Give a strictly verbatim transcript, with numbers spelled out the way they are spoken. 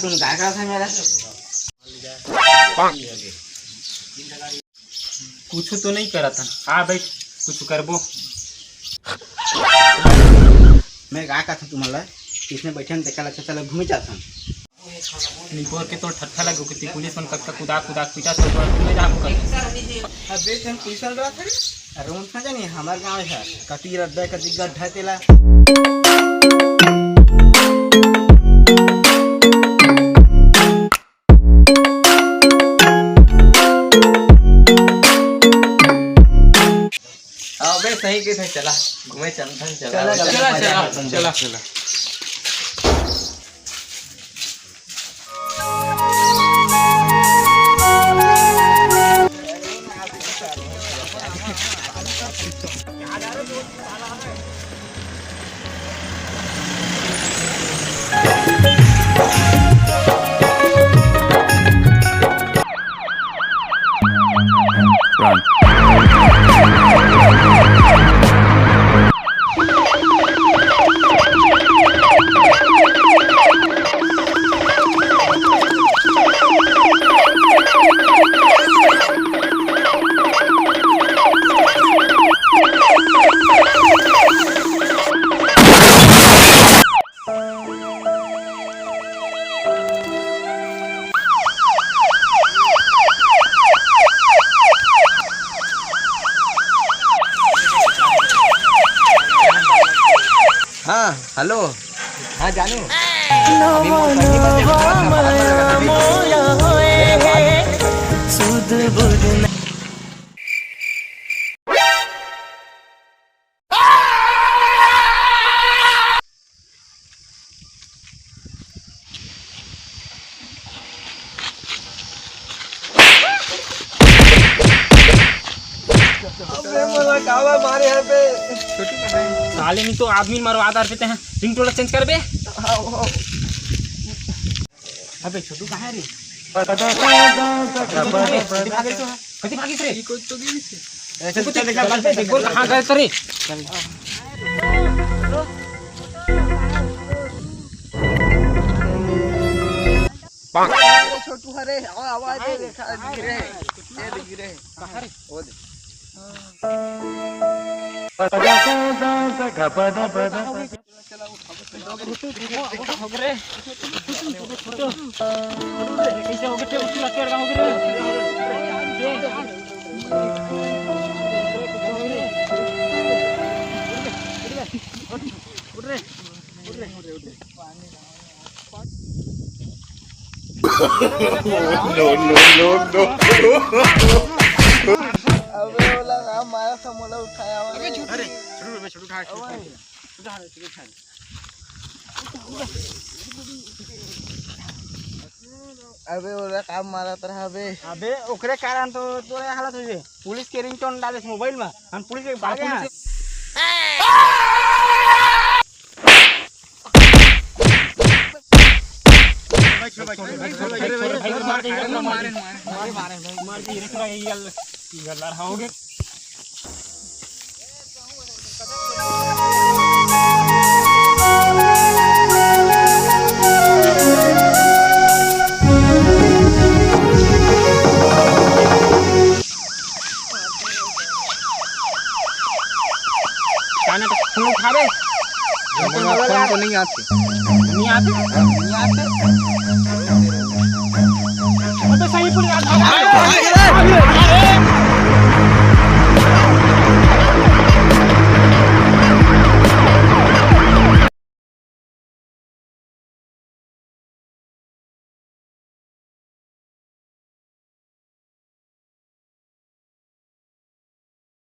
तुम का करत है मेरा? कुछ तो नहीं करत हन। आ बैठ, कुछ करबो। मैं का कहत हूँ तुमन ला, इसने बैठे न देखा ला, अच्छा चलो घूमे जात हन। निपोर के तोर ठट्ठा लगे कि पुलिस मन कतका कुदा कुदा पीटा तो तोर घूमे जाबो कर। अबे तुम पुलिस वाला रहा था? अरे उन ना जानी हमार गांव है, कटी रद्दा कटी गड्ढा तेला। अबे सही के थे, चला घूमे चलथन, चला। चला, चला, चला, चला। हाँ, हेलो। हाँ, जानू। अभी मोर संगी मन के हाथ में हाथ लगा दे। अबे मोला काबर मारे हे बे? साले नी तो आदमी मरवा दार पे ते हैं। रिंगटोन ला चेंज कर बे। हाँ, वो। अबे छोटू कहाँ है रे? कति भागे तो है? कति भागे रे? ये कोई तो गिरी से। ऐसे कुछ देखा, बस एक बार कहाँ गए तो रे? छोटू हरे, आवा, आवा, दे, देखा, गिरे, ये दे, गिरे। कहाँ रे? वो दे। No, no, no, no। अबे ओला का मारा था, मोला उठाया हुआ रे। अरे छोटू, मैं छोटू उठा, छोटू उठा। अबे ओला का मारत रहा बे। अबे ओकरे कारण तो तोरे हालत हो जे। पुलिस के रिंगटोन डाले मोबाइल में, हम पुलिस के भागे हैं। काना तो फोन उठावे। फोन तो नहीं आते। नहीं आते? नहीं आते। अबे सही पुलिस आ, भाग, भाग, भाग।